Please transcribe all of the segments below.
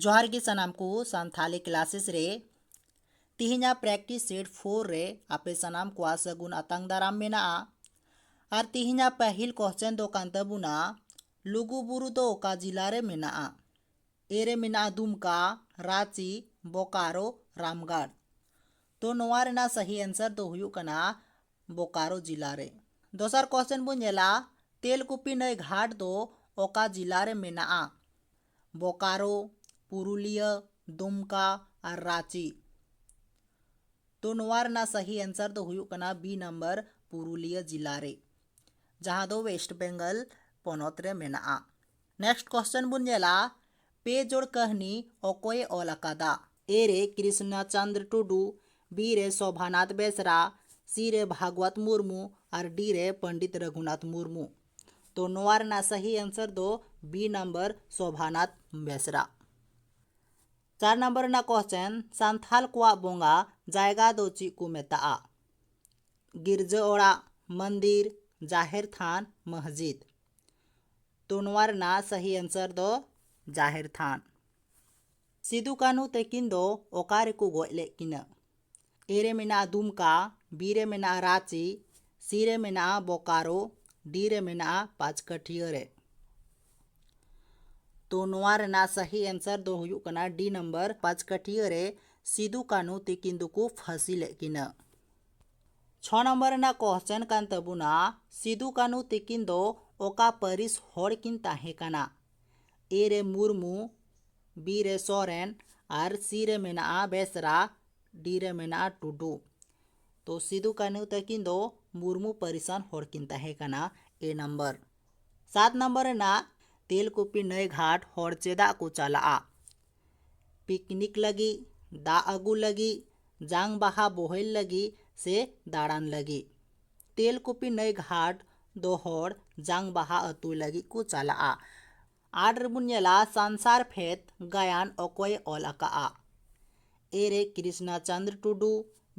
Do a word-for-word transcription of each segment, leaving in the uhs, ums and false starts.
ᱡᱚᱦᱟᱨ ᱜᱮ ᱥᱟᱱᱟᱢ ᱠᱚ ᱥᱟᱱᱛᱷᱟᱞᱤ ᱠᱞᱟᱥᱮᱥ ᱨᱮ᱾ ᱛᱤᱦᱤᱧᱟᱜ ᱯᱨᱮᱠᱴᱤᱥ ᱥᱮᱴ ᱯᱷᱳᱨ ᱨᱮ ᱟᱯᱮ ᱥᱟᱱᱟᱢ ᱠᱚᱣᱟᱜ ᱥᱟᱹᱜᱩᱱ ᱟᱛᱟᱝ ᱫᱟᱨᱟᱢ ᱢᱮᱱᱟᱜᱼᱟ᱾ ᱟᱨ ᱛᱤᱦᱤᱧᱟᱜ ᱯᱟᱹᱦᱤᱞ ᱠᱚᱥᱪᱮᱱ ᱫᱚ ᱠᱟᱱ ᱛᱟᱵᱚᱱᱟ, ᱞᱩᱜᱩ ᱵᱩᱨᱩ ᱫᱚ ᱚᱠᱟ ᱡᱮᱞᱟ ᱨᱮ ᱢᱮᱱᱟᱜᱼᱟ? ᱮ ᱨᱮ ᱢᱮᱱᱟᱜᱼᱟ ᱫᱩᱢᱠᱟ, ᱨᱟᱸᱪᱤ, ᱵᱳᱠᱟᱨᱳ, ᱨᱟᱢᱜᱟᱲ᱾ ᱛᱚ ᱱᱚᱣᱟ ᱨᱮᱱᱟᱜ ᱥᱟᱹᱦᱤ ᱟᱱᱥᱟᱨ ᱫᱚ ᱦᱩᱭᱩᱜ ᱠᱟᱱᱟ ᱵᱳᱠᱟᱨᱳ ᱡᱮᱞᱟ ᱨᱮ᱾ ᱫᱚᱥᱟᱨ ᱠᱚᱥᱪᱮᱱ ᱵᱚᱱ ᱧᱮᱞᱟ, ᱛᱮᱞᱠᱩᱯᱤ ᱱᱟᱹᱭ ᱜᱷᱟᱴ ᱫᱚ ᱚᱠᱟ ᱡᱮᱞᱟ ᱨᱮ ᱢᱮᱱᱟᱜᱼᱟ? ᱵᱳᱠᱟᱨᱳ, ᱯᱩᱨᱩᱞᱤᱭᱟᱹ, ᱫᱩᱢᱠᱟ ᱟᱨ ᱨᱟᱸᱪᱤ᱾ ᱛᱚ ᱱᱚᱣᱟ ᱨᱮᱱᱟᱜ ᱥᱟᱹᱦᱤ ᱟᱱᱥᱟᱨ ᱫᱚ ᱦᱩᱭᱩᱜ ᱠᱟᱱᱟ ᱵᱤ ᱱᱟᱢᱵᱟᱨ, ᱯᱩᱨᱩᱞᱤᱭᱟᱹ ᱡᱮᱞᱟ ᱨᱮ, ᱡᱟᱦᱟᱸ ᱫᱚ ᱳᱭᱮᱥᱴ ᱵᱮᱝᱜᱚᱞ ᱯᱚᱱᱚᱛ ᱨᱮ ᱢᱮᱱᱟᱜᱼᱟ᱾ ᱱᱮᱠᱥᱴ ᱠᱚᱥᱪᱮᱱ ᱵᱚᱱ ᱧᱮᱞᱟ, ᱯᱮ ᱡᱳᱲ ᱠᱟᱹᱦᱱᱤ ᱚᱠᱚᱭᱮ ᱚᱞ ᱟᱠᱟᱫᱟ? ᱮ ᱨᱮ ᱠᱨᱤᱥᱱᱟ ᱪᱟᱸᱫᱽᱨ ᱴᱩᱰᱩ, ᱵᱤ ᱨᱮ ᱥᱳᱵᱷᱟᱱᱟᱛᱷ ᱵᱮᱥᱨᱟ, ᱥᱤ ᱨᱮ ᱵᱷᱟᱜᱽᱣᱟᱛ ᱢᱩᱨᱢᱩ ᱟᱨ ᱰᱤ ᱨᱮ ᱯᱚᱱᱰᱤᱛ ᱨᱚᱜᱷᱩᱱᱟᱛᱷ ᱢᱩᱨᱢᱩ᱾ ᱛᱚ ᱱᱚᱣᱟ ᱨᱮᱱᱟᱜ ᱥᱟᱹᱦᱤ ᱟᱱᱥᱟᱨ ᱫᱚ ᱵᱤ ᱱᱟᱢᱵᱟᱨ, ᱥᱳᱵᱷᱟᱱᱟᱛᱷ ᱵᱮᱥᱨᱟ᱾ ᱪᱟᱨ ᱱᱟᱢᱵᱟᱨ ᱨᱮᱱᱟᱜ ᱠᱚᱥᱪᱮᱱ, ᱥᱟᱱᱛᱷᱟᱞ ᱠᱚᱣᱟᱜ ᱵᱚᱸᱜᱟ ᱡᱟᱭᱜᱟ ᱫᱚ ᱪᱮᱫ ᱠᱚ ᱢᱮᱛᱟᱜᱼᱟ? ᱜᱤᱨᱡᱟᱹ ᱚᱲᱟᱜ, ᱢᱚᱱᱫᱤᱨ, ᱡᱟᱦᱮᱨ ᱛᱷᱟᱱ, ᱢᱚᱥᱡᱤᱫ᱾ ᱛᱚ ᱱᱚᱣᱟ ᱨᱮᱱᱟᱜ ᱥᱟᱹᱦᱤ ᱟᱱᱥᱟᱨ ᱫᱚ ᱡᱟᱦᱮᱨ ᱛᱷᱟᱱ᱾ ᱥᱤᱫᱩ ᱠᱟᱹᱱᱦᱩ ᱛᱟᱹᱠᱤᱱ ᱫᱚ ᱚᱠᱟ ᱨᱮᱠᱚ ᱜᱚᱡ ᱞᱮᱫ ᱠᱤᱱᱟ? ᱮ ᱨᱮ ᱢᱮᱱᱟᱜᱼᱟ ᱫᱩᱢᱠᱟ, ᱵᱤ ᱨᱮ ᱢᱮᱱᱟᱜᱼᱟ ᱨᱟᱸᱪᱤ, ᱥᱤ ᱨᱮ ᱢᱮᱱᱟᱜᱼᱟ ᱵᱳᱠᱟᱨᱳ, ᱰᱤ ᱨᱮ ᱢᱮᱱᱟᱜᱼᱟ ᱯᱟᱸᱪᱠᱟᱹᱴᱷᱤᱭᱟᱹ ᱨᱮ᱾ ᱛᱚ ᱱᱚᱣᱟ ᱨᱮᱱᱟᱜ ᱥᱟᱹᱦᱤ ᱟᱱᱥᱟᱨ ᱫᱚ ᱦᱩᱭᱩᱜ ᱠᱟᱱᱟ ᱰᱤ ᱱᱟᱢᱵᱟᱨ, ᱯᱟᱸᱪᱠᱟᱹᱴᱷᱤᱭᱟᱹ ᱨᱮ ᱥᱤᱫᱩ ᱠᱟᱹᱱᱦᱩ ᱛᱤᱠᱤᱱ ᱫᱚᱠᱚ ᱯᱷᱟᱹᱥᱤ ᱞᱮᱫ ᱠᱤᱱᱟ᱾ ᱪᱷᱚ ᱱᱟᱢᱵᱟᱨ ᱨᱮᱱᱟᱜ ᱠᱚᱥᱪᱮᱱ ᱠᱟᱱ ᱛᱟᱵᱚᱱᱟ, ᱥᱤᱫᱩ ᱠᱟᱹᱱᱦᱩ ᱛᱤᱠᱤᱱ ᱫᱚ ᱚᱠᱟ ᱯᱟᱹᱨᱤᱥ ᱦᱚᱲ ᱠᱤᱱ ᱛᱟᱦᱮᱸ ᱠᱟᱱᱟ? ᱮ ᱨᱮ ᱢᱩᱨᱢᱩ, ᱵᱤ ᱨᱮ ᱥᱚᱨᱮᱱ ᱟᱨ ᱥᱤ ᱨᱮ ᱢᱮᱱᱟᱜᱼᱟ ᱵᱮᱥᱨᱟ, ᱰᱤ ᱨᱮ ᱢᱮᱱᱟᱜᱼᱟ ᱴᱩᱰᱩ᱾ ᱛᱚ ᱥᱤᱫᱩ ᱠᱟᱹᱱᱦᱩ ᱛᱟᱹᱠᱤᱱ ᱫᱚ ᱢᱩᱨᱢᱩ ᱯᱟᱹᱨᱤᱥᱟᱱ ᱦᱚᱲ ᱠᱤᱱ ᱛᱟᱦᱮᱸ ᱠᱟᱱᱟ, ᱮ ᱱᱟᱢᱵᱟᱨ᱾ ᱥᱟᱛ ᱱᱟᱢᱵᱟᱨ ᱨᱮᱱᱟᱜ, ᱛᱮᱞᱠᱩᱯᱤ ᱱᱟᱹᱭ ᱜᱷᱟᱴ ᱦᱚᱲ ᱪᱮᱫᱟᱜ ᱠᱚ ᱪᱟᱞᱟᱜᱼᱟ? ᱯᱤᱠᱱᱤᱠ ᱞᱟᱹᱜᱤᱫ, ᱫᱟᱜ ᱟᱹᱜᱩ ᱞᱟᱹᱜᱤᱫ, ᱡᱟᱝ ᱵᱟᱦᱟ ᱵᱚᱦᱮᱞ ᱞᱟᱹᱜᱤᱫ ᱥᱮ ᱫᱟᱬᱟᱱ ᱞᱟᱹᱜᱤᱫ? ᱛᱮᱞᱠᱩᱯᱤ ᱱᱟᱹᱭ ᱜᱷᱟᱴ ᱫᱚ ᱦᱚᱲ ᱡᱟᱝ ᱵᱟᱦᱟ ᱟᱹᱛᱩ ᱞᱟᱹᱜᱤᱫ ᱠᱚ ᱪᱟᱞᱟᱜᱼᱟ᱾ ᱟᱴ ᱨᱮᱵᱚᱱ ᱧᱮᱞᱟ, ᱥᱟᱱᱥᱟᱨ ᱯᱷᱮᱫ ᱜᱟᱭᱟᱱ ᱚᱠᱚᱭᱮ ᱚᱞ ᱟᱠᱟᱜᱼᱟ? ᱮ ᱨᱮ ᱠᱨᱤᱥᱱᱟ ᱪᱟᱸᱫᱽᱨ ᱴᱩᱰᱩ,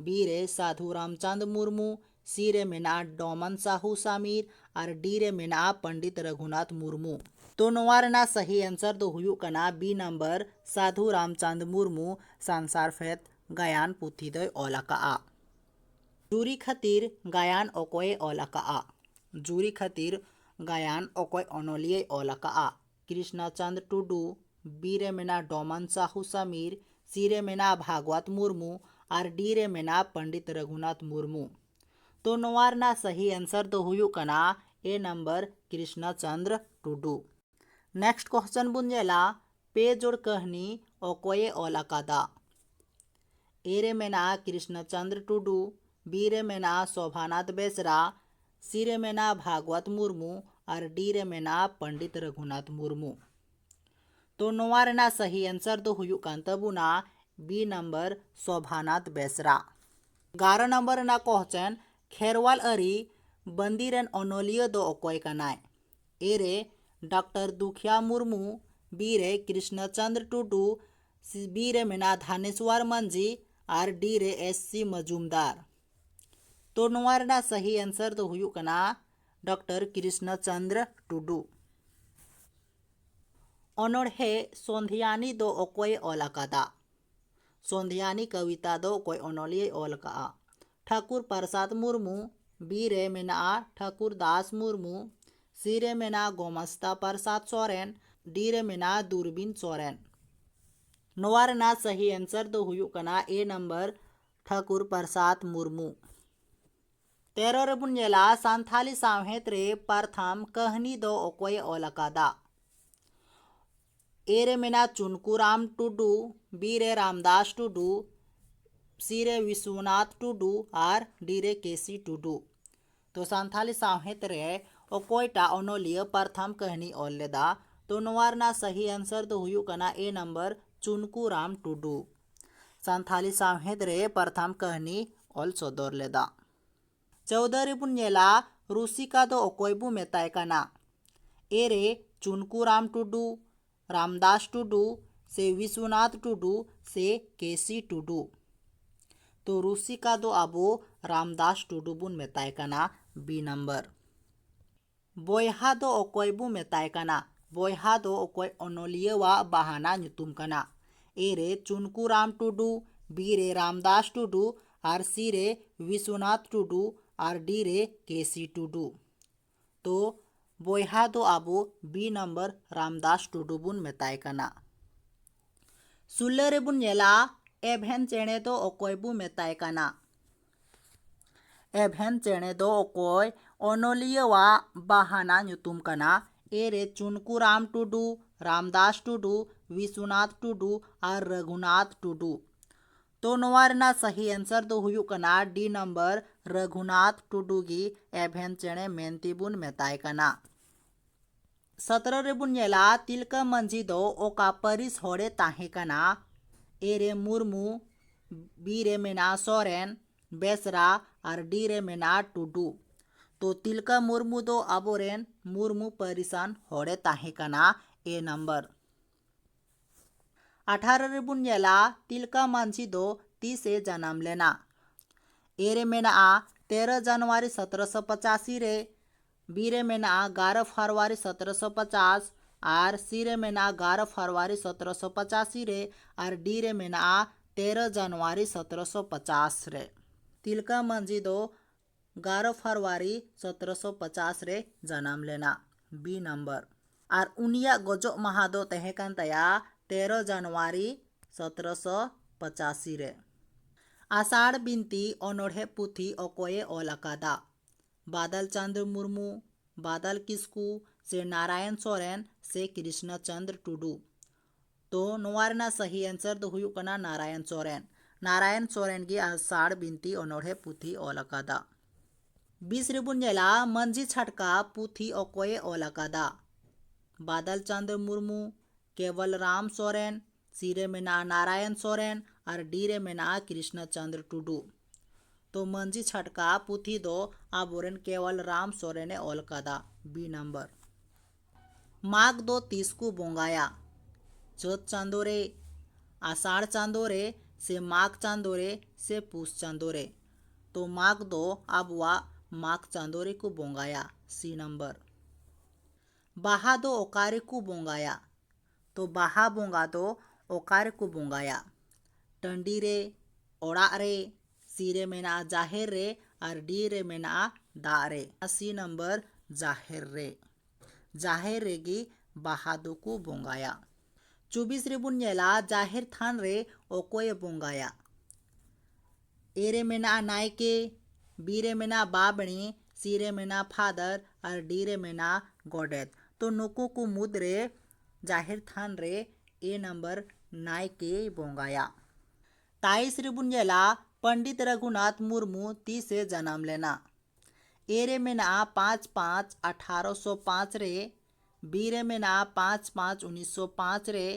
ᱵᱤ ᱨᱮ ᱥᱟᱫᱷᱩ ᱨᱟᱢᱪᱟᱸᱫᱽ ᱢᱩᱨᱢᱩ, ᱥᱤ ᱨᱮ ᱢᱮᱱᱟᱜᱼᱟ ᱰᱚᱢᱟᱱ ᱥᱟᱦᱩ ᱥᱟᱢᱤᱨ ᱟᱨ ᱰᱤ ᱨᱮ ᱢᱮᱱᱟᱜᱼᱟ ᱯᱚᱱᱰᱤᱛ ᱨᱚᱜᱷᱩᱱᱟᱛᱷ ᱢᱩᱨᱢᱩ᱾ ᱛᱚ ᱱᱚᱣᱟ ᱨᱮᱱᱟᱜ ᱥᱟᱹᱦᱤ answer ᱫᱚ ᱦᱩᱭᱩᱜ ᱠᱟᱱᱟ B number, ᱥᱟᱫᱷᱩ ᱨᱟᱢᱪᱟᱸᱫᱽ ᱢᱩᱨᱢᱩ ᱥᱟᱱᱥᱟᱨ ᱯᱷᱮᱫ ᱜᱟᱭᱟᱱ ᱯᱩᱛᱷᱤ ᱫᱚᱭ ᱚᱞ ᱟᱠᱟᱫᱼᱟ᱾ ᱡᱩᱨᱤ ᱠᱷᱟᱹᱛᱤᱨ ᱜᱟᱭᱟᱱ ᱚᱠᱚᱭᱮ ᱚᱞ ᱟᱠᱟᱫᱼᱟ? ᱡᱩᱨᱤ ᱠᱷᱟᱹᱛᱤᱨ ᱜᱟᱭᱟᱱ ᱚᱠᱚᱭ ᱚᱱᱚᱞᱤᱭᱟᱹᱭ ᱚᱞ ᱟᱠᱟᱫᱼᱟ? ᱠᱨᱤᱥᱱᱟᱪᱟᱸᱫᱽ ᱴᱩᱰᱩ, B ᱨᱮ ᱢᱮᱱᱟᱜᱼᱟ ᱰᱚᱢᱟᱱ ᱥᱟᱦᱩ ᱥᱟᱢᱤᱨ, C ᱨᱮ ᱢᱮᱱᱟᱜᱼᱟ ᱵᱷᱟᱜᱽᱣᱟᱛ ᱢᱩᱨᱢᱩ ᱟᱨ D ᱨᱮ ᱢᱮᱱᱟᱜᱼᱟ ᱯᱚᱱᱰᱤᱛ ᱨᱚᱜᱷᱩᱱᱟᱛᱷ ᱢᱩᱨᱢᱩ᱾ ᱛᱚ ᱱᱚᱣᱟ ᱨᱮᱱᱟᱜ ᱥᱟᱹᱦᱤ answer ᱫᱚ ᱦᱩᱭᱩᱜ ᱠᱟᱱᱟ A number, ᱠᱨᱤᱥᱱᱟᱪᱟᱸᱫᱽᱨ Tudu. Next question ᱵᱚᱱ ᱧᱮᱞᱟ, ᱯᱮ ᱡᱳᱲ ᱠᱟᱹᱦᱱᱤ ᱚᱠᱚᱭᱮ ᱚᱞ ᱟᱠᱟᱫᱟ? A ᱨᱮ ᱢᱮᱱᱟᱜᱼᱟ ᱠᱨᱤᱥᱱᱟᱪᱟᱸᱫᱽᱨ ᱴᱩᱰᱩ, B ᱨᱮ ᱢᱮᱱᱟᱜᱼᱟ ᱥᱳᱵᱷᱟᱱᱟᱛᱷ ᱵᱮᱥᱨᱟ, C ᱨᱮ ᱢᱮᱱᱟᱜᱼᱟ ᱵᱷᱟᱜᱽᱣᱟᱛ ᱢᱩᱨᱢᱩ ᱟᱨ D ᱨᱮ ᱢᱮᱱᱟᱜᱼᱟ ᱯᱚᱱᱰᱤᱛ ᱨᱚᱜᱷᱩᱱᱟᱛᱷ ᱢᱩᱨᱢᱩ᱾ ᱛᱚ ᱱᱚᱣᱟ ᱨᱮᱱᱟᱜ ᱥᱟᱹᱦᱤ answer ᱫᱚ ᱦᱩᱭᱩᱜ ᱠᱟᱱ ᱛᱟᱵᱚᱱᱟ B number, ᱥᱳᱵᱷᱟᱱᱟᱛᱷ ᱵᱮᱥᱨᱟ᱾ ᱮᱜᱟᱨᱚ number ᱨᱮᱱᱟᱜ question, ᱠᱷᱮᱨᱣᱟᱞ ᱟᱹᱨᱤ ᱵᱟᱹᱱᱫᱤ ᱨᱮᱱ ᱚᱱᱚᱞᱤᱭᱟᱹ ᱫᱚ ᱚᱠᱚᱭ ᱠᱟᱱᱟᱭ? A ᱨᱮ ᱰᱟᱠᱛᱟᱨ ᱫᱩᱠᱷᱤᱭᱟ ᱢᱩᱨᱢᱩ, B ᱨᱮ ᱠᱨᱤᱥᱱᱟᱪᱟᱸᱫᱽᱨ ᱴᱩᱰᱩ, C, B ᱨᱮ ᱢᱮᱱᱟᱜᱼᱟ ᱫᱷᱟᱱᱮᱥᱣᱟᱨ ᱢᱟᱹᱡᱷᱤ ᱟᱨ D ᱨᱮ S C ᱢᱚᱡᱩᱢᱫᱟᱨ᱾ ᱛᱚ ᱱᱚᱣᱟ ᱨᱮᱱᱟᱜ ᱥᱟᱹᱦᱤ answer ᱫᱚ ᱦᱩᱭᱩᱜ ᱠᱟᱱᱟ ᱰᱟᱠᱛᱟᱨ ᱠᱨᱤᱥᱱᱟᱪᱟᱸᱫᱽᱨ ᱴᱩᱰᱩ᱾ ᱚᱱᱚᱬᱦᱮ ᱥᱚᱱᱫᱷᱭᱟᱱᱤ ᱫᱚ ᱚᱠᱚᱭᱮ ᱚᱞ ᱟᱠᱟᱫᱟ? ᱥᱚᱱᱫᱷᱭᱟᱱᱤ ᱠᱚᱵᱤᱛᱟ ᱫᱚ ᱚᱠᱚᱭ ᱚᱱᱚᱞᱤᱭᱟᱹᱭ ᱚᱞ ᱟᱠᱟᱫᱼᱟ? ᱴᱷᱟᱠᱩᱨ ᱯᱨᱟᱥᱟᱫᱽ ᱢᱩᱨᱢᱩ, B ᱨᱮ ᱢᱮᱱᱟᱜᱼᱟ ᱴᱷᱟᱠᱩᱨ ᱫᱟᱥ ᱢᱩᱨᱢᱩ, C ᱨᱮ ᱢᱮᱱᱟᱜᱼᱟ ᱜᱳᱢᱟᱥᱛᱟ ᱯᱨᱟᱥᱟᱫᱽ ᱥᱚᱨᱮᱱ, D ᱨᱮ ᱢᱮᱱᱟᱜᱼᱟ ᱫᱩᱨᱵᱤᱱ ᱥᱚᱨᱮᱱ᱾ ᱱᱚᱣᱟ ᱨᱮᱱᱟᱜ ᱥᱟᱹᱦᱤ answer ᱫᱚ ᱦᱩᱭᱩᱜ ᱠᱟᱱᱟ A number, ᱴᱷᱟᱠᱩᱨ ᱯᱨᱟᱥᱟᱫᱽ ᱢᱩᱨᱢᱩ᱾ ᱛᱮᱨᱚ ᱨᱮᱵᱚᱱ ᱧᱮᱞᱟ, ᱥᱟᱱᱛᱷᱟᱞᱤ ᱥᱟᱶᱦᱮᱫ ᱨᱮ ᱯᱟᱨᱛᱷᱟᱢ ᱠᱟᱹᱦᱱᱤ ᱫᱚ ᱚᱠᱚᱭᱮ ᱚᱞ ᱟᱠᱟᱫᱟ? A ᱨᱮ ᱢᱮᱱᱟᱜᱼᱟ ᱪᱩᱱᱠᱩ ᱨᱟᱢ ᱴᱩᱰᱩ, B ᱨᱮ ᱨᱟᱢᱫᱟᱥ ᱴᱩᱰᱩ, C ᱨᱮ ᱵᱤᱥᱣᱚᱱᱟᱛᱷ ᱴᱩᱰᱩ ᱟᱨ D ᱨᱮ ᱠᱮ ᱥᱤ ᱴᱩᱰᱩ᱾ ᱛᱚ ᱥᱟᱱᱛᱷᱟᱞᱤ ᱥᱟᱶᱦᱮᱫ ᱨᱮ ᱚᱠᱚᱭᱴᱟᱜ ᱚᱱᱚᱞᱤᱭᱟᱹ ᱯᱟᱨᱛᱷᱟᱢ ᱠᱟᱹᱦᱱᱤ ᱚᱞ ᱞᱮᱫᱟ? ᱛᱚ ᱱᱚᱣᱟ ᱨᱮᱱᱟᱜ ᱥᱟᱹᱦᱤ answer ᱫᱚ ᱦᱩᱭᱩᱜ ᱠᱟᱱᱟ A number, ᱪᱩᱱᱠᱩ ᱨᱟᱢ ᱴᱩᱰᱩ ᱥᱟᱱᱛᱷᱟᱞᱤ ᱥᱟᱶᱦᱮᱫ ᱨᱮ ᱯᱟᱨᱛᱷᱟᱢ ᱠᱟᱹᱦᱱᱤ ᱚᱞ ᱥᱚᱫᱚᱨ ᱞᱮᱫᱟ᱾ ᱪᱳᱣᱫᱚ ᱨᱮᱵᱚᱱ ᱧᱮᱞᱟ, ᱨᱩᱥᱤᱠᱟ ᱫᱚ ᱚᱠᱚᱭ ᱵᱚ ᱢᱮᱛᱟᱭ ᱠᱟᱱᱟ? A ᱨᱮ ᱪᱩᱱᱠᱩ ᱨᱟᱢ ᱴᱩᱰᱩ, ᱨᱟᱢᱫᱟᱥ ᱴᱩᱰᱩ, ᱥᱮ ᱵᱤᱥᱣᱚᱱᱟᱛᱷ ᱴᱩᱰᱩ, ᱥᱮ ᱠᱮ ᱥᱤ ᱴᱩᱰᱩ? ᱛᱚ ᱨᱩᱥᱤᱠᱟ ᱫᱚ ᱟᱵᱚ ᱨᱟᱢᱫᱟᱥ ᱴᱩᱰᱩ ᱵᱚᱱ ᱢᱮᱛᱟᱭ ᱠᱟᱱᱟ, B number᱾ ᱵᱚᱭᱦᱟ ᱫᱚ ᱚᱠᱚᱭ ᱵᱚ ᱢᱮᱛᱟᱭ ᱠᱟᱱᱟ? ᱵᱚᱭᱦᱟ ᱫᱚ ᱚᱠᱚᱭ ᱚᱱᱚᱞᱤᱭᱟᱹᱣᱟᱜ ᱵᱟᱦᱟᱱᱟ ᱧᱩᱛᱩᱢ ᱠᱟᱱᱟ? A ᱨᱮ ᱪᱩᱱᱠᱩ ᱨᱟᱢ ᱴᱩᱰᱩ, B ᱨᱮ ᱨᱟᱢᱫᱟᱥ ᱴᱩᱰᱩ, ᱟᱨ C ᱨᱮ ᱵᱤᱥᱣᱚᱱᱟᱛᱷ ᱴᱩᱰᱩ, ᱟᱨ D ᱨᱮ ᱠᱮ ᱥᱤ ᱴᱩᱰᱩ᱾ ᱛᱚ ᱵᱚᱭᱦᱟ ᱫᱚ ᱟᱵᱚ B ᱱᱟᱢᱵᱟᱨ ᱨᱟᱢᱫᱟᱥ ᱴᱩᱰᱩ ᱵᱚᱱ ᱢᱮᱛᱟᱭ ᱠᱟᱱᱟ᱾ ᱥᱩᱞᱟᱹ ᱨᱮᱵᱚᱱ ᱧᱮᱞᱟ, ᱮᱵᱷᱮᱱ ᱪᱮᱬᱮ ᱫᱚ ᱚᱠᱚᱭ ᱵᱚ ᱢᱮᱛᱟᱭ ᱠᱟᱱᱟ? ᱮᱵᱷᱮᱱ ᱪᱮᱬᱮ ᱫᱚ ᱚᱠᱚᱭ ᱚᱱᱚᱞᱤᱭᱟᱹᱣᱟᱜ ᱵᱟᱦᱟᱱᱟ ᱧᱩᱛᱩᱢ ᱠᱟᱱᱟ? A ᱨᱮ ᱪᱩᱱᱠᱩ ᱨᱟᱢ ᱴᱩᱰᱩ, ᱨᱟᱢᱫᱟᱥ ᱴᱩᱰᱩ, ᱵᱤᱥᱣᱚᱱᱟᱛᱷ ᱴᱩᱰᱩ ᱟᱨ ᱨᱟᱹᱜᱷᱩᱱᱟᱛᱷ ᱴᱩᱰᱩ᱾ ᱛᱚ ᱱᱚᱣᱟ ᱨᱮᱱᱟᱜ ᱥᱟᱹᱦᱤ answer ᱫᱚ ᱦᱩᱭᱩᱜ ᱠᱟᱱᱟ D ᱱᱟᱢᱵᱟᱨ, ᱨᱟᱹᱜᱷᱩᱱᱟᱛᱷ ᱴᱩᱰᱩ ᱜᱮ ᱮᱵᱷᱮᱱ ᱪᱮᱬᱮ ᱢᱮᱱᱛᱮ ᱵᱚᱱ ᱢᱮᱛᱟᱭ ᱠᱟᱱᱟ᱾ ᱥᱚᱛᱨᱚ ᱨᱮᱵᱚᱱ ᱧᱮᱞᱟ, ᱛᱤᱞᱠᱟᱹ ᱢᱟᱹᱡᱷᱤ ᱫᱚ ᱚᱠᱟ ᱯᱟᱹᱨᱤᱥ ᱦᱚᱲᱮ ᱛᱟᱦᱮᱸ ᱠᱟᱱᱟ? A ᱨᱮ ᱢᱩᱨᱢᱩ, B ᱨᱮ ᱢᱮᱱᱟᱜᱼᱟ ᱥᱚᱨᱮᱱ, ᱵᱮᱥᱨᱟ ᱟᱨ D ᱨᱮ ᱢᱮᱱᱟᱜᱼᱟ ᱴᱩᱰᱩ᱾ ᱛᱚ ᱛᱤᱞᱠᱟᱹ ᱢᱩᱨᱢᱩ ᱫᱚ ᱟᱵᱚᱨᱮᱱ ᱢᱩᱨᱢᱩ ᱯᱟᱹᱨᱤᱥᱟᱱ ᱦᱚᱲᱮ ᱛᱟᱦᱮᱸ ᱠᱟᱱᱟ, A ᱱᱟᱢᱵᱟᱨ᱾ ᱟᱴᱷᱟᱨᱚ ᱨᱮᱵᱚᱱ ᱧᱮᱞᱟ, ᱛᱤᱞᱠᱟᱹ ᱢᱟᱹᱡᱷᱤ ᱫᱚ ᱛᱤᱥᱮ ᱡᱟᱱᱟᱢ ᱞᱮᱱᱟ? A ᱨᱮ ᱢᱮᱱᱟᱜᱼᱟ ᱛᱮᱨᱚ ᱡᱟᱱᱩᱣᱟᱨᱤ ᱥᱚᱛᱨᱚᱥᱚ ᱯᱚᱸᱪᱟᱥᱤ ᱨᱮ, B ᱨᱮ ᱢᱮᱱᱟᱜᱼᱟ ᱮᱜᱟᱨᱚ ᱯᱷᱮᱵᱽᱨᱩᱣᱟᱨᱤ ᱥᱚᱛᱨᱚᱥᱚ ᱯᱚᱸᱪᱟᱥ, ᱟᱨ C ᱨᱮ ᱢᱮᱱᱟᱜᱼᱟ ᱮᱜᱟᱨᱚ ᱯᱷᱮᱵᱽᱨᱩᱣᱟᱨᱤ ᱥᱚᱛᱨᱚᱥᱚ ᱯᱚᱸᱪᱟᱥᱤ ᱨᱮ, ᱟᱨ D ᱨᱮ ᱢᱮᱱᱟᱜᱼᱟ ᱛᱮᱨᱚ ᱡᱟᱱᱩᱣᱟᱨᱤ ᱥᱚᱛᱨᱚᱥᱚ ᱯᱚᱸᱪᱟᱥ ᱨᱮ᱾ ᱛᱤᱞᱠᱟᱹ ᱢᱟᱹᱡᱷᱤ ᱫᱚ ᱮᱜᱟᱨᱚ ᱯᱷᱮᱵᱽᱨᱩᱣᱟᱨᱤ ᱥᱚᱛᱨᱚᱥᱚ ᱯᱚᱸᱪᱟᱥ ᱨᱮ ᱡᱟᱱᱟᱢ ᱞᱮᱱᱟ, B ᱱᱟᱢᱵᱟᱨ᱾ ᱟᱨ ᱩᱱᱤᱭᱟᱜ ᱜᱚᱡᱚᱜ ᱢᱟᱦᱟ ᱫᱚ ᱛᱟᱦᱮᱸ ᱠᱟᱱ ᱛᱟᱭᱟ ᱛᱮᱨᱚ ᱡᱟᱱᱩᱣᱟᱨᱤ ᱥᱚᱛᱨᱚᱥᱚ ᱯᱚᱸᱪᱟᱥᱤ ᱨᱮ᱾ ᱟᱥᱟᱲ ᱵᱤᱱᱛᱤ ᱚᱱᱚᱬᱦᱮ ᱯᱩᱛᱷᱤ ᱚᱠᱚᱭᱮ ᱚᱞ ᱟᱠᱟᱫᱟ? ᱵᱟᱫᱚᱞ ᱪᱚᱸᱫᱽᱨᱚ ᱢᱩᱨᱢᱩ, ᱵᱟᱫᱚᱞ ᱠᱤᱥᱠᱩ, ᱥᱮ ᱱᱟᱨᱟᱭᱚᱱ ᱥᱚᱨᱮᱱ, ᱥᱮ ᱠᱨᱤᱥᱱᱚ ᱪᱚᱸᱫᱽᱨᱚ ᱴᱩᱰᱩ? ᱛᱚ ᱱᱚᱣᱟ ᱨᱮᱱᱟᱜ ᱥᱟᱹᱦᱤ answer ᱫᱚ ᱦᱩᱭᱩᱜ ᱠᱟᱱᱟ ᱱᱟᱨᱟᱭᱚᱱ ᱥᱚᱨᱮᱱ᱾ ᱱᱟᱨᱟᱭᱚᱱ ᱥᱚᱨᱮᱱ ᱜᱮ ᱟᱥᱟᱲ ᱵᱤᱱᱛᱤ ᱚᱱᱚᱬᱦᱮ ᱯᱩᱛᱷᱤ ᱚᱞ ᱟᱠᱟᱫᱟ᱾ ᱵᱤᱥ ᱨᱮᱵᱚᱱ ᱧᱮᱞᱟ, ᱢᱟᱹᱡᱷᱤ ᱪᱷᱟᱴᱠᱟ ᱯᱩᱛᱷᱤ ᱚᱠᱚᱭᱮ ᱚᱞ ᱟᱠᱟᱫᱟ? ᱵᱟᱫᱚᱞ ᱪᱚᱸᱫᱽᱨᱚ ᱢᱩᱨᱢᱩ, ᱠᱮᱵᱚᱞ ᱨᱟᱢ ᱥᱚᱨᱮᱱ, C ᱨᱮ ᱢᱮᱱᱟᱜᱼᱟ ᱱᱟᱨᱟᱭᱚᱱ ᱥᱚᱨᱮᱱ ᱟᱨ D ᱨᱮ ᱢᱮᱱᱟᱜᱼᱟ ᱠᱨᱤᱥᱱᱚ ᱪᱚᱸᱫᱽᱨᱚ ᱴᱩᱰᱩ᱾ ᱛᱚ ᱢᱟᱹᱡᱷᱤ ᱪᱷᱟᱴᱠᱟ ᱯᱩᱛᱷᱤ ᱫᱚ ᱟᱵᱚᱨᱮᱱ ᱠᱮᱣᱚᱞ ᱨᱟᱢ ᱥᱚᱨᱮᱱᱮ ᱚᱞ ᱠᱟᱫᱟ, B ᱱᱟᱢᱵᱟᱨ᱾ ᱢᱟᱜᱽ ᱫᱚ ᱛᱤᱥ ᱠᱚ ᱵᱚᱸᱜᱟᱭᱟ? ᱪᱟᱹᱛ ᱪᱟᱸᱫᱳ ᱨᱮ, ᱟᱥᱟᱲ ᱪᱟᱸᱫᱳ ᱨᱮ, ᱥᱮ ᱢᱟᱜᱽ ᱪᱟᱸᱫᱳ ᱨᱮ, ᱥᱮ ᱯᱩᱥ ᱪᱟᱸᱫᱳ ᱨᱮ? ᱛᱚ ᱢᱟᱜᱽ ᱫᱚ ᱟᱵᱚᱣᱟᱜ ᱢᱟᱜᱽ ᱪᱟᱸᱫᱳ ᱨᱮᱠᱚ ᱵᱚᱸᱜᱟᱭᱟ, C ᱱᱟᱢᱵᱟᱨ᱾ ᱵᱟᱦᱟ ᱫᱚ ᱚᱠᱟ ᱨᱮᱠᱚ ᱵᱚᱸᱜᱟᱭᱟ? ᱛᱚ ᱵᱟᱦᱟ ᱵᱚᱸᱜᱟ ᱫᱚ ᱚᱠᱟ ᱨᱮᱠᱚ ᱵᱚᱸᱜᱟᱭᱟ? ᱴᱟᱺᱰᱤ ᱨᱮ, ᱚᱲᱟᱜ ᱨᱮ, ᱥᱤ ᱨᱮ ᱢᱮᱱᱟᱜᱼᱟ ᱡᱟᱦᱮᱨ ᱨᱮ, ᱟᱨ ᱰᱤ ᱨᱮ ᱢᱮᱱᱟᱜᱼᱟ ᱫᱟᱜ ᱨᱮ᱾ ᱥᱤ ᱱᱟᱢᱵᱟᱨ ᱡᱟᱦᱮᱨ ᱨᱮ᱾ ᱡᱟᱦᱮᱨ ᱨᱮᱜᱮ ᱵᱟᱦᱟ ᱫᱚᱠᱚ ᱵᱚᱸᱜᱟᱭᱟ᱾ ᱪᱚᱵᱵᱤᱥ ᱨᱮᱵᱚᱱ ᱧᱮᱞᱟ ᱡᱟᱦᱮᱨ ᱛᱷᱟᱱ ᱨᱮ ᱚᱠᱚᱭᱮ ᱵᱚᱸᱜᱟᱭᱟ? ᱮ ᱨᱮ ᱢᱮᱱᱟᱜᱼᱟ ᱱᱟᱭᱠᱮ, ᱵᱤ ᱨᱮ ᱢᱮᱱᱟᱜᱼᱟ ᱵᱟᱵᱽᱲᱮ, ᱥᱤ ᱨᱮ ᱢᱮᱱᱟᱜᱼᱟ ᱯᱷᱟᱫᱟᱨ ᱟᱨ ᱰᱤ ᱨᱮ ᱢᱮᱱᱟᱜᱼᱟ ᱜᱚᱰᱮᱛ᱾ ᱛᱚ ᱱᱩᱠᱩ ᱠᱚ ᱢᱩᱫᱽᱨᱮ ᱡᱟᱦᱮᱨ ᱛᱷᱟᱱ ᱨᱮ ᱮ ᱱᱟᱢᱵᱟᱨ ᱱᱟᱭᱠᱮᱭ ᱵᱚᱸᱜᱟᱭᱟ᱾ ᱛᱟᱭᱤᱥ ᱨᱮᱵᱚᱱ ᱧᱮᱞᱟ ᱯᱚᱱᱰᱤᱛ ᱨᱚᱜᱷᱩᱱᱟᱛᱷ ᱢᱩᱨᱢᱩ ᱛᱤᱥᱮ ᱡᱟᱱᱟᱢ ᱞᱮᱱᱟ? ᱮ ᱨᱮ ᱢᱮᱱᱟᱜᱼᱟ ᱯᱟᱸᱪ ᱯᱟᱸᱪ ᱟᱴᱷᱟᱨᱚᱥᱚ ᱯᱟᱸᱪ ᱨᱮ, ᱵᱤ ᱨᱮ ᱢᱮᱱᱟᱜᱼᱟ ᱯᱟᱸᱪ ᱯᱟᱸᱪ ᱩᱱᱤᱥᱥᱚ ᱯᱟᱸᱪ ᱨᱮ,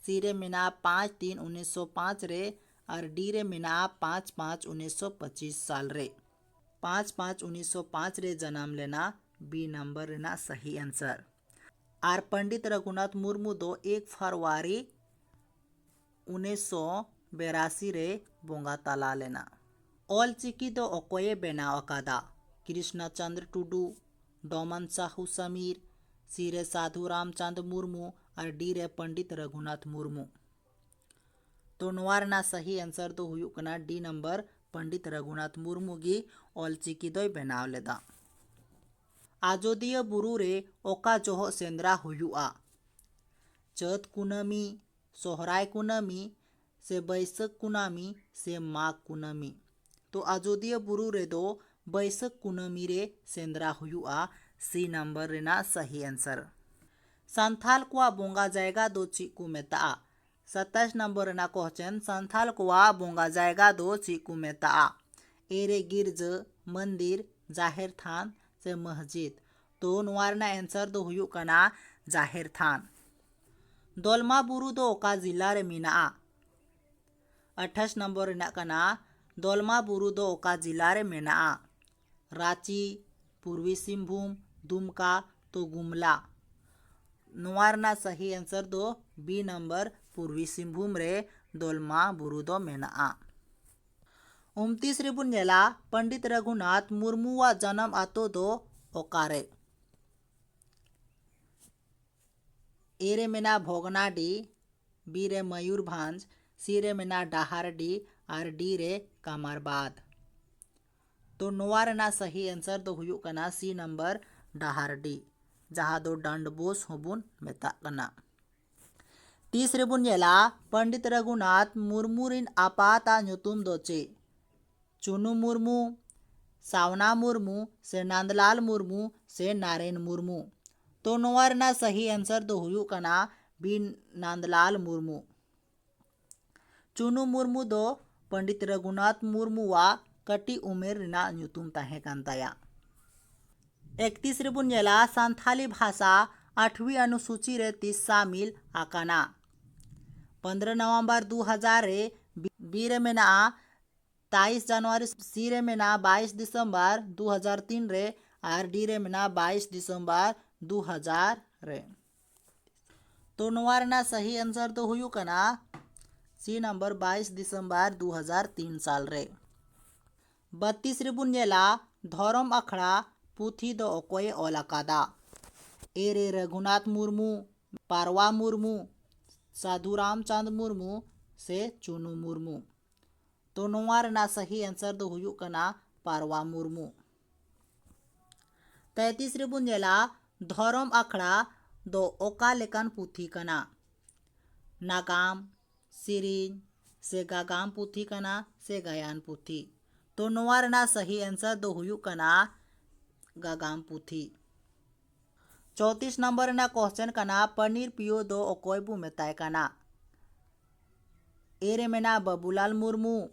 ᱥᱤ ᱨᱮ ᱢᱮᱱᱟᱜᱼᱟ ᱯᱟᱸᱪ ᱛᱤᱱ ᱩᱱᱤᱥᱥᱚ ᱯᱟᱸᱪ ᱨᱮ, ᱟᱨ ᱰᱤ ᱨᱮ ᱢᱮᱱᱟᱜᱼᱟ ᱯᱟᱸᱪ ᱯᱟᱸᱪ ᱩᱱᱤᱥᱥᱚ ᱯᱚᱸᱪᱤᱥ ᱥᱟᱞ ᱨᱮ᱾ ᱯᱟᱸᱪ ᱯᱟᱸᱪ ᱩᱱᱤᱥᱥᱚ ᱯᱟᱸᱪ ᱨᱮ ᱡᱟᱱᱟᱢ ᱞᱮᱱᱟ, ᱵᱤ ᱱᱟᱢᱵᱟᱨ ᱨᱮᱱᱟᱜ ᱥᱟᱹᱦᱤ ᱟᱱᱥᱟᱨ᱾ ᱟᱨ ᱯᱚᱱᱰᱤᱛ ᱨᱚᱜᱷᱩᱱᱟᱛᱷ ᱢᱩᱨᱢᱩ ᱫᱚ ᱮᱠ ᱯᱷᱮᱵᱽᱨᱩᱣᱟᱨᱤ ᱩᱱᱤᱥᱥᱚ ᱵᱤᱨᱟᱥᱤ ᱨᱮ ᱵᱚᱸᱜᱟ ᱛᱟᱞᱟ ᱞᱮᱱᱟ᱾ ᱚᱞ ᱪᱤᱠᱤ ᱫᱚ ᱚᱠᱚᱭᱮ ᱵᱮᱱᱟᱣ ᱟᱠᱟᱫᱟ? ᱠᱨᱤᱥᱱᱟ ᱪᱚᱸᱫᱽᱨᱚ ᱴᱩᱰᱩ, ᱰᱚᱢᱚᱱ ᱥᱟᱦᱩ ᱥᱟᱢᱤᱨ, ᱥᱤ ᱨᱮ ᱥᱟᱫᱷᱩ ᱨᱟᱢᱪᱟᱸᱫᱽ ᱢᱩᱨᱢᱩ ᱟᱨ ᱰᱤ ᱨᱮ ᱯᱚᱱᱰᱤᱛ ᱨᱚᱜᱷᱩᱱᱟᱛᱷ ᱢᱩᱨᱢᱩ᱾ ᱛᱚ ᱱᱚᱣᱟ ᱨᱮᱱᱟᱜ ᱥᱟᱹᱦᱤ ᱟᱱᱥᱟᱨ ᱫᱚ ᱦᱩᱭᱩᱜ ᱠᱟᱱᱟ ᱰᱤ ᱱᱟᱢᱵᱟᱨ, ᱯᱚᱱᱰᱤᱛ ᱨᱚᱜᱷᱩᱱᱟᱛᱷ ᱢᱩᱨᱢᱩ ᱜᱮ ᱚᱞ ᱪᱤᱠᱤ ᱫᱚᱭ ᱵᱮᱱᱟᱣ ᱞᱮᱫᱟ᱾ ᱟᱡᱚᱫᱤᱭᱟᱹ ᱵᱩᱨᱩ ᱨᱮ ᱚᱠᱟ ᱡᱚᱦᱚᱜ ᱥᱮᱸᱫᱽᱨᱟ ᱦᱩᱭᱩᱜᱼᱟ? ᱪᱟᱹᱛ ᱠᱩᱱᱟᱹᱢᱤ, ᱥᱚᱦᱨᱟᱭ ᱠᱩᱱᱟᱹᱢᱤ, ᱥᱮ ᱵᱟᱹᱭᱥᱟᱹᱠᱷ ᱠᱩᱱᱟᱹᱢᱤ, ᱥᱮ ᱢᱟᱜᱽ ᱠᱩᱱᱟᱹᱢᱤ? ᱛᱚ ᱟᱡᱚᱫᱤᱭᱟᱹ ᱵᱩᱨᱩ ᱨᱮᱫᱚ ᱵᱟᱹᱭᱥᱟᱹᱠᱷ ᱠᱩᱱᱟᱹᱢᱤ ᱨᱮ ᱥᱮᱸᱫᱽᱨᱟ ᱦᱩᱭᱩᱜᱼᱟ, ᱥᱤ ᱱᱟᱢᱵᱟᱨ ᱨᱮᱱᱟᱜ ᱥᱟᱹᱦᱤ ᱟᱱᱥᱟᱨ᱾ ᱥᱟᱱᱛᱷᱟᱞ ᱠᱚᱣᱟᱜ ᱵᱚᱸᱜᱟ ᱡᱟᱭᱜᱟ ᱫᱚ ᱪᱮᱫ ᱠᱚ ᱢᱮᱛᱟᱜᱼᱟ? ᱥᱟᱛᱟᱥ ᱱᱚᱢᱵᱚᱨ ᱨᱮᱱᱟᱜ ᱠᱚᱥᱪᱮᱱ, ᱥᱟᱱᱛᱷᱟᱞ ᱠᱚᱣᱟᱜ ᱵᱚᱸᱜᱟ ᱡᱟᱭᱜᱟ ᱫᱚ ᱪᱮᱫ ᱠᱚ ᱢᱮᱛᱟᱜᱼᱟ? ᱮ ᱨᱮ ᱜᱤᱨᱡᱟᱹ, ᱢᱚᱱᱫᱤᱨ, ᱡᱟᱦᱮᱨ ᱛᱷᱟᱱ ᱥᱮ ᱢᱚᱥᱡᱤᱫ? ᱛᱚ ᱱᱚᱣᱟ ᱨᱮᱱᱟᱜ ᱟᱱᱥᱟᱨ ᱫᱚ ᱦᱩᱭᱩᱜ ᱠᱟᱱᱟ ᱡᱟᱦᱮᱨ ᱛᱷᱟᱱ᱾ ᱫᱚᱞᱢᱟ ᱵᱩᱨᱩ ᱫᱚ ᱚᱠᱟ ᱡᱮᱞᱟ ᱨᱮ ᱢᱮᱱᱟᱜᱼᱟ? ᱟᱴᱷᱟᱥ ᱱᱚᱢᱵᱚᱨ ᱨᱮᱱᱟᱜ ᱠᱟᱱᱟ, ᱫᱚᱞᱢᱟ ᱵᱩᱨᱩ ᱫᱚ ᱚᱠᱟ ᱡᱮᱞᱟ ᱨᱮ ᱢᱮᱱᱟᱜᱼᱟ? ᱨᱟᱸᱪᱤ, ᱯᱩᱨᱵᱤ ᱥᱤᱝᱵᱷᱩᱢ, ᱫᱩᱢᱠᱟ ᱛᱚ ᱜᱩᱢᱞᱟ᱾ ᱱᱚᱣᱟ ᱨᱮᱱᱟᱜ ᱥᱟᱹᱦᱤ ᱟᱱᱥᱟᱨ ᱫᱚ ᱵᱤ ᱱᱟᱢᱵᱟᱨ, ᱯᱩᱨᱵᱤ ᱥᱤᱝᱵᱷᱩᱢ ᱨᱮ ᱫᱚᱞᱢᱟ ᱵᱩᱨᱩ ᱫᱚ ᱢᱮᱱᱟᱜᱼᱟ᱾ ᱩᱱᱛᱤᱥ ᱨᱮᱵᱚᱱ ᱧᱮᱞᱟ ᱯᱚᱱᱰᱤᱛ ᱨᱚᱜᱷᱩᱱᱟᱛᱷ ᱢᱩᱨᱢᱩᱣᱟᱜ ᱡᱟᱱᱟᱢ ᱟᱛᱳ ᱫᱚ ᱚᱠᱟᱨᱮ? A ᱨᱮ ᱢᱮᱱᱟᱜᱼᱟ ᱵᱷᱚᱜᱽᱱᱟᱰᱤ, B ᱨᱮ ᱢᱚᱭᱩᱨᱵᱷᱚᱸᱡᱽ, C ᱨᱮ ᱢᱮᱱᱟᱜᱼᱟ ᱰᱟᱦᱟᱨᱰᱤ ᱟᱨ D ᱨᱮ ᱠᱟᱢᱟᱨᱵᱟᱸᱫᱽ᱾ ᱛᱚ ᱱᱚᱣᱟ ᱨᱮᱱᱟᱜ ᱥᱟᱹᱦᱤ answer ᱫᱚ ᱦᱩᱭᱩᱜ ᱠᱟᱱᱟ C ᱱᱟᱢᱵᱟᱨ ᱰᱟᱦᱟᱨᱰᱤ, ᱡᱟᱦᱟᱸ ᱫᱚ ᱰᱟᱱᱰᱵᱳᱥ ᱦᱚᱸᱵᱚᱱ ᱢᱮᱛᱟᱜ ᱠᱟᱱᱟ᱾ ᱛᱤᱥ ᱨᱮᱵᱚᱱ ᱧᱮᱞᱟ ᱯᱚᱱᱰᱤᱛ ᱨᱚᱜᱷᱩᱱᱟᱛᱷ ᱢᱩᱨᱢᱩ ᱨᱤᱱ ᱟᱯᱟᱛᱟᱜ ᱧᱩᱛᱩᱢ ᱫᱚ ᱪᱮᱫ? ᱪᱩᱱᱩ ᱢᱩᱨᱢᱩ, ᱥᱟᱣᱱᱟ ᱢᱩᱨᱢᱩ ᱥᱮ ᱱᱟᱱᱫᱞᱟᱞ ᱢᱩᱨᱢᱩ ᱥᱮ ᱱᱟᱨᱮᱱ ᱢᱩᱨᱢᱩ? ᱛᱚ ᱱᱚᱣᱟ ᱨᱮᱱᱟᱜ ᱥᱟᱹᱦᱤ answer ᱫᱚ ᱦᱩᱭᱩᱜ ᱠᱟᱱᱟ B ᱱᱟᱱᱫᱞᱟᱞ ᱢᱩᱨᱢᱩ᱾ ᱪᱩᱱᱩ ᱢᱩᱨᱢᱩ ᱫᱚ ᱯᱚᱱᱰᱤᱛ ᱨᱚᱜᱷᱩᱱᱟᱛᱷ ᱢᱩᱨᱢᱩᱣᱟᱜ ᱠᱟᱹᱴᱤᱡ ᱩᱢᱮᱨ ᱨᱮᱱᱟᱜ ᱧᱩᱛᱩᱢ ᱛᱟᱦᱮᱸ ᱠᱟᱱ ᱛᱟᱭᱟ᱾ ᱮᱠᱛᱤᱥ ᱨᱮᱵᱚᱱ ᱧᱮᱞᱟ ᱥᱟᱱᱛᱷᱟᱞᱤ ᱵᱷᱟᱥᱟ ᱟᱴᱷᱣᱤ ᱚᱱᱩᱥᱩᱪᱤ ᱨᱮ ᱛᱤᱥ ᱥᱟᱢᱤᱞ ᱟᱠᱟᱱᱟ? ᱯᱚᱱᱫᱽᱨᱚ ᱱᱚᱵᱷᱮᱢᱵᱚᱨ ᱫᱩ ᱦᱟᱡᱟᱨ ᱨᱮ, B ᱨᱮ ᱢᱮᱱᱟᱜᱼᱟ ᱛᱟᱭᱤᱥ ᱡᱟᱱᱩᱣᱟᱨᱤ, C ᱨᱮ ᱢᱮᱱᱟᱜᱼᱟ ᱵᱟᱭᱤᱥ ᱰᱤᱥᱮᱢᱵᱚᱨ ᱫᱩ ᱦᱟᱡᱟᱨ ᱛᱤᱱ ᱨᱮ ᱟᱨ D ᱨᱮ ᱢᱮᱱᱟᱜᱼᱟ ᱵᱟᱭᱤᱥ ᱰᱤᱥᱮᱢᱵᱚᱨ ᱫᱩ ᱦᱟᱡᱟᱨ ᱨᱮ᱾ ᱛᱚ ᱱᱚᱣᱟ ᱨᱮᱱᱟᱜ ᱥᱟᱹᱦᱤ answer ᱫᱚ ᱦᱩᱭᱩᱜ ᱠᱟᱱᱟ C ᱱᱟᱢᱵᱟᱨ ᱵᱟᱭᱤᱥ ᱰᱤᱥᱮᱢᱵᱚᱨ ᱫᱩ ᱦᱟᱡᱟᱨ ᱛᱤᱱ ᱥᱟᱞ ᱨᱮ᱾ ᱵᱟᱛᱤᱥ ᱨᱮᱵᱚᱱ ᱧᱮᱞᱟ ᱫᱷᱚᱨᱚᱢ ᱟᱠᱷᱲᱟ ᱯᱩᱛᱷᱤ ᱫᱚ ᱚᱠᱚᱭᱮ ᱚᱞ ᱟᱠᱟᱫᱟ? A ᱨᱮ ᱨᱚᱜᱷᱩᱱᱟᱛᱷ ᱢᱩᱨᱢᱩ, ᱯᱟᱨᱣᱟ ᱢᱩᱨᱢᱩ, ᱥᱟᱫᱷᱩ ᱨᱟᱢᱪᱟᱸᱫᱽ ᱢᱩᱨᱢᱩ ᱥᱮ ᱪᱩᱱᱩ ᱢᱩᱨᱢᱩ? ᱛᱚ ᱱᱚᱣᱟ ᱨᱮᱱᱟᱜ ᱥᱟᱹᱦᱤ answer ᱫᱚ ᱦᱩᱭᱩᱜ ᱠᱟᱱᱟ ᱯᱟᱨᱣᱟ ᱢᱩᱨᱢᱩ᱾ ᱛᱮᱛᱤᱥ ᱨᱮᱵᱚᱱ ᱧᱮᱞᱟ ᱫᱷᱚᱨᱚᱢ ᱟᱠᱷᱲᱟ ᱫᱚ ᱚᱠᱟ ᱞᱮᱠᱟᱱ ᱯᱩᱛᱷᱤ ᱠᱟᱱᱟ? ᱱᱟᱜᱟᱢ, ᱥᱮᱨᱮᱧ ᱥᱮ ᱜᱟᱜᱟᱢ ᱯᱩᱛᱷᱤ ᱠᱟᱱᱟ ᱥᱮ ᱜᱟᱭᱟᱱ ᱯᱩᱛᱷᱤ? ᱛᱚ ᱱᱚᱣᱟ ᱨᱮᱱᱟᱜ ᱥᱟᱹᱦᱤ answer ᱫᱚ ᱦᱩᱭᱩᱜ ᱠᱟᱱᱟ ᱜᱟᱜᱟᱢ ᱯᱩᱛᱷᱤ᱾ ᱪᱳᱛᱤᱥ ᱱᱚᱢᱵᱚᱨ ᱨᱮᱱᱟᱜ question ᱠᱟᱱᱟ, ᱯᱟᱱᱤᱨ ᱯᱤᱭᱳ ᱫᱚ ᱚᱠᱚᱭ ᱵᱚ ᱢᱮᱛᱟᱭ ᱠᱟᱱᱟ? A ᱨᱮ ᱢᱮᱱᱟᱜᱼᱟ ᱵᱟᱵᱩᱞᱟᱞ ᱢᱩᱨᱢᱩ,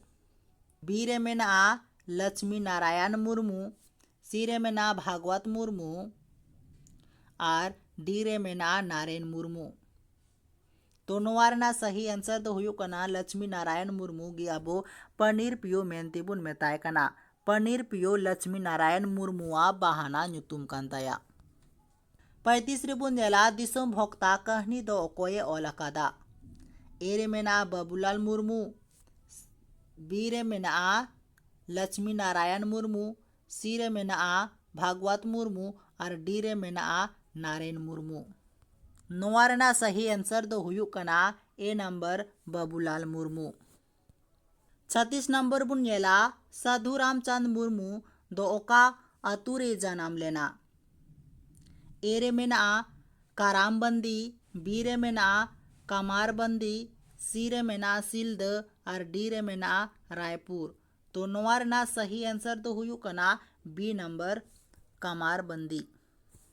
B ᱨᱮ ᱢᱮᱱᱟᱜᱼᱟ ᱞᱚᱪᱷᱢᱤ ᱱᱟᱨᱟᱭᱚᱱ ᱢᱩᱨᱢᱩ, C ᱨᱮ ᱢᱮᱱᱟᱜᱼᱟ ᱵᱷᱟᱜᱽᱣᱟᱛ ᱢᱩᱨᱢᱩ ᱟᱨ D ᱨᱮ ᱢᱮᱱᱟᱜᱼᱟ ᱱᱟᱨᱮᱱ ᱢᱩᱨᱢᱩ᱾ ᱛᱚ ᱱᱚᱣᱟ ᱨᱮᱱᱟᱜ ᱥᱟᱹᱦᱤ answer ᱫᱚ ᱦᱩᱭᱩᱜ ᱠᱟᱱᱟ ᱞᱚᱪᱷᱢᱤ ᱱᱟᱨᱟᱭᱚᱱ ᱢᱩᱨᱢᱩ ᱜᱮ ᱟᱵᱚ ᱯᱟᱱᱤᱨ ᱯᱤᱭᱳ ᱢᱮᱱᱛᱮ ᱵᱚᱱ ᱢᱮᱛᱟᱭ ᱠᱟᱱᱟ᱾ ᱯᱟᱱᱤᱨ ᱯᱤᱭᱳ ᱞᱚᱪᱷᱢᱤ ᱱᱟᱨᱟᱭᱚᱱ ᱢᱩᱨᱢᱩᱣᱟᱜ ᱵᱟᱦᱟᱱᱟ ᱧᱩᱛᱩᱢ ᱠᱟᱱ ᱛᱟᱭᱟ᱾ ᱯᱚᱸᱭᱛᱤᱥ ᱨᱮᱵᱚᱱ ᱧᱮᱞᱟ ᱫᱤᱥᱚᱢ ᱵᱷᱚᱠᱛᱟ ᱠᱟᱹᱦᱱᱤ ᱫᱚ ᱚᱠᱚᱭᱮ ᱚᱞ ᱟᱠᱟᱫᱟ? A ᱨᱮ ᱢᱮᱱᱟᱜᱼᱟ ᱵᱟᱵᱩᱞᱟᱞ ᱢᱩᱨᱢᱩ, B ᱨᱮ ᱢᱮᱱᱟᱜᱼᱟ ᱞᱚᱪᱷᱢᱤ ᱱᱟᱨᱟᱭᱚᱱ ᱢᱩᱨᱢᱩ, C ᱨᱮ ᱢᱮᱱᱟᱜᱼᱟ ᱵᱷᱟᱜᱽᱣᱟᱛ ᱢᱩᱨᱢᱩ ᱟᱨ D ᱨᱮ ᱢᱮᱱᱟᱜᱼᱟ ᱱᱟᱨᱮᱱ ᱢᱩᱨᱢᱩ᱾ ᱱᱚᱣᱟ ᱨᱮᱱᱟᱜ ᱥᱟᱹᱦᱤ answer ᱫᱚ ᱦᱩᱭᱩᱜ ᱠᱟᱱᱟ A number, ᱵᱟᱵᱩᱞᱟᱞ ᱢᱩᱨᱢᱩ᱾ ᱪᱷᱟᱛᱤᱥ ᱱᱚᱢᱵᱚᱨ ᱵᱚᱱ ᱧᱮᱞᱟ, ᱥᱟᱫᱷᱩ ᱨᱟᱢᱪᱟᱸᱫᱽ ᱢᱩᱨᱢᱩ ᱫᱚ ᱚᱠᱟ ᱟᱹᱛᱩ ᱨᱮ ᱡᱟᱱᱟᱢ ᱞᱮᱱᱟ? A ᱨᱮ ᱢᱮᱱᱟᱜᱼᱟ ᱠᱟᱨᱟᱢᱵᱟᱱᱫᱤ, B ᱨᱮ ᱢᱮᱱᱟᱜᱼᱟ ᱠᱟᱢᱟᱨᱵᱟᱱᱫᱤ, C ᱨᱮ ᱢᱮᱱᱟᱜᱼᱟ ᱥᱤᱞᱫᱟᱹ ᱟᱨ D ᱨᱮ ᱢᱮᱱᱟᱜᱼᱟ ᱨᱟᱭᱯᱩᱨ᱾ ᱛᱚ ᱱᱚᱣᱟ ᱨᱮᱱᱟᱜ ᱥᱟᱹᱦᱤ answer ᱫᱚ ᱦᱩᱭᱩᱜ ᱠᱟᱱᱟ B number, ᱠᱟᱢᱟᱨᱵᱟᱱᱫᱤ᱾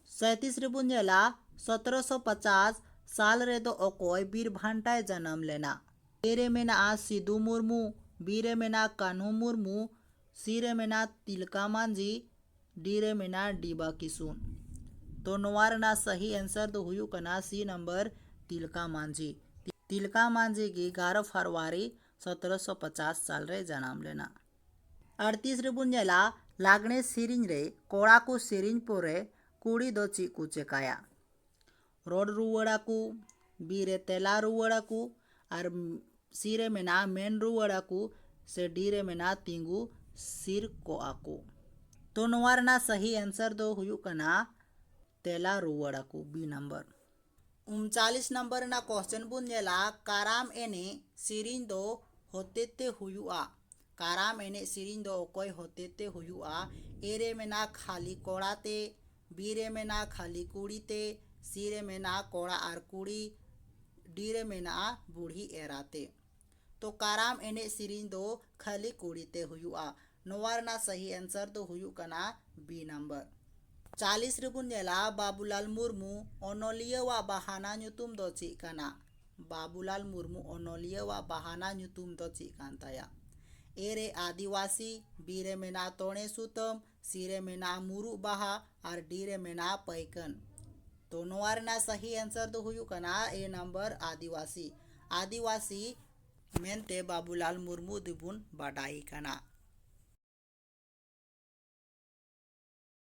ᱥᱟᱸᱭᱛᱤᱥ ᱨᱮᱵᱚᱱ ᱧᱮᱞᱟ, ᱥᱚᱛᱨᱚᱥᱚ ᱯᱚᱪᱟᱥ ᱥᱟᱞ ᱨᱮᱫᱚ ᱚᱠᱚᱭ ᱵᱤᱨ ᱵᱷᱟᱱᱴᱟᱭ ᱡᱟᱱᱟᱢ ᱞᱮᱱᱟ? A ᱨᱮ ᱢᱮᱱᱟᱜᱼᱟ ᱥᱤᱫᱩ ᱢᱩᱨᱢᱩ, B ᱨᱮ ᱢᱮᱱᱟᱜᱼᱟ ᱠᱟᱹᱱᱦᱩ ᱢᱩᱨᱢᱩ, C ᱨᱮ ᱢᱮᱱᱟᱜᱼᱟ ᱛᱤᱞᱠᱟ ᱢᱟᱹᱡᱷᱤ, D ᱨᱮ ᱢᱮᱱᱟᱜᱼᱟ ᱰᱤᱵᱟ ᱠᱤᱥᱩᱱ᱾ ᱛᱚ ᱱᱚᱣᱟ ᱨᱮᱱᱟᱜ ᱥᱟᱹᱦᱤ answer ᱫᱚ ᱦᱩᱭᱩᱜ ᱠᱟᱱᱟ C number, ᱛᱤᱞᱠᱟ ᱢᱟᱹᱡᱷᱤ᱾ ᱛᱤᱞᱠᱟ ᱢᱟᱹᱡᱷᱤ ᱜᱮ ᱮᱜᱟᱨᱚ ᱯᱷᱮᱵᱽᱨᱩᱣᱟᱨᱤ ᱥᱚᱛᱨᱚᱥᱚ ᱯᱚᱪᱟᱥ ᱥᱟᱞ ᱨᱮ ᱡᱟᱱᱟᱢ ᱞᱮᱱᱟ᱾ ᱟᱴᱛᱤᱥ ᱨᱮᱵᱚᱱ ᱧᱮᱞᱟ, ᱞᱟᱜᱽᱬᱮ ᱥᱮᱨᱮᱧ ᱨᱮ ᱠᱚᱲᱟ ᱠᱚ ᱥᱮᱨᱮᱧ ᱯᱚᱨᱮ ᱠᱩᱲᱤ ᱫᱚ ᱪᱮᱫ ᱠᱚ ᱪᱮᱠᱟᱭᱟ? ᱨᱚᱲ ᱨᱩᱣᱟᱹᱲᱟᱠᱚ, B ᱨᱮ ᱛᱮᱞᱟ ᱨᱩᱣᱟᱹᱲᱟᱠᱚ, ᱟᱨ C ᱨᱮ ᱢᱮᱱᱟᱜᱼᱟ ᱢᱮᱱ ᱨᱩᱣᱟᱹᱲᱟᱠᱚ, ᱥᱮ D ᱨᱮ ᱢᱮᱱᱟᱜᱼᱟ ᱛᱤᱸᱜᱩ ᱥᱤᱨ ᱠᱚᱜᱼᱟ ᱠᱚ᱾ ᱛᱚ ᱱᱚᱣᱟ ᱨᱮᱱᱟᱜ ᱥᱟᱹᱦᱤ answer ᱫᱚ ᱦᱩᱭᱩᱜ ᱠᱟᱱᱟ ᱛᱮᱞᱟ ᱨᱩᱣᱟᱹᱲᱟᱠᱚ, B number᱾ ᱩᱱᱪᱟᱞᱤᱥ ᱱᱚᱢᱵᱚᱨ ᱨᱮᱱᱟᱜ question ᱵᱚᱱ ᱧᱮᱞᱟ, ᱠᱟᱨᱟᱢ ᱮᱱᱮᱡ ᱥᱮᱨᱮᱧ ᱫᱚ ᱦᱚᱛᱮᱛᱮ ᱦᱩᱭᱩᱜᱼᱟ? ᱠᱟᱨᱟᱢ ᱮᱱᱮᱡ ᱥᱮᱨᱮᱧ ᱫᱚ ᱚᱠᱚᱭ ᱦᱚᱛᱮᱛᱮ ᱦᱩᱭᱩᱜᱼᱟ? A ᱨᱮ ᱢᱮᱱᱟᱜᱼᱟ ᱠᱷᱟᱹᱞᱤ ᱠᱚᱲᱟ ᱛᱮ, B ᱨᱮ ᱢᱮᱱᱟᱜᱼᱟ ᱠᱷᱟᱹᱞᱤ ᱠᱩᱲᱤ ᱛᱮ, C ᱨᱮ ᱢᱮᱱᱟᱜᱼᱟ ᱠᱚᱲᱟ ᱟᱨ ᱠᱩᱲᱤ, D ᱨᱮ ᱢᱮᱱᱟᱜᱼᱟ ᱵᱩᱲᱦᱤ ᱮᱨᱟ ᱛᱮ᱾ ᱛᱚ ᱠᱟᱨᱟᱢ ᱮᱱᱮᱡ ᱥᱮᱨᱮᱧ ᱫᱚ ᱠᱷᱟᱹᱞᱤ ᱠᱩᱲᱤ ᱛᱮ ᱦᱩᱭᱩᱜᱼᱟ᱾ ᱱᱚᱣᱟ ᱨᱮᱱᱟᱜ ᱥᱟᱹᱦᱤ answer ᱫᱚ ᱦᱩᱭᱩᱜ ᱠᱟᱱᱟ B number᱾ ᱪᱟᱞᱤᱥ ᱨᱮᱵᱚᱱ ᱧᱮᱞᱟ, ᱵᱟᱵᱩᱞᱟᱞ ᱢᱩᱨᱢᱩ ᱚᱱᱚᱞᱤᱭᱟᱹᱣᱟᱜ ᱵᱟᱦᱟᱱᱟ ᱧᱩᱛᱩᱢ ᱫᱚ ᱪᱮᱫ ᱠᱟᱱᱟ? ᱵᱟᱵᱩᱞᱟᱞ ᱢᱩᱨᱢᱩ ᱚᱱᱚᱞᱤᱭᱟᱹᱣᱟᱜ ᱵᱟᱦᱟᱱᱟ ᱧᱩᱛᱩᱢ ᱫᱚ ᱪᱮᱫ ᱠᱟᱱ ᱛᱟᱭᱟ? A ᱨᱮ ᱟᱹᱫᱤᱵᱟᱹᱥᱤ, B ᱨᱮ ᱢᱮᱱᱟᱜᱼᱟ ᱛᱚᱲᱮ ᱥᱩᱛᱟᱹᱢ, C ᱨᱮ ᱢᱮᱱᱟᱜᱼᱟ ᱢᱩᱨᱩᱜ ᱵᱟᱦᱟ ᱟᱨ D ᱨᱮ ᱢᱮᱱᱟᱜᱼᱟ ᱯᱟᱹᱭᱠᱟᱹᱱ᱾ ᱛᱚ ᱱᱚᱣᱟ ᱨᱮᱱᱟᱜ ᱥᱟᱹᱦᱤ answer ᱫᱚ ᱦᱩᱭᱩᱜ ᱠᱟᱱᱟ A number, ᱟᱹᱫᱤᱵᱟᱹᱥᱤ᱾ ᱟᱹᱫᱤᱵᱟᱹᱥᱤ ᱢᱮᱱᱛᱮ ᱵᱟᱵᱩᱞᱟᱞ ᱢᱩᱨᱢᱩ ᱫᱚᱵᱚᱱ ᱵᱟᱰᱟᱭᱮ ᱠᱟᱱᱟ᱾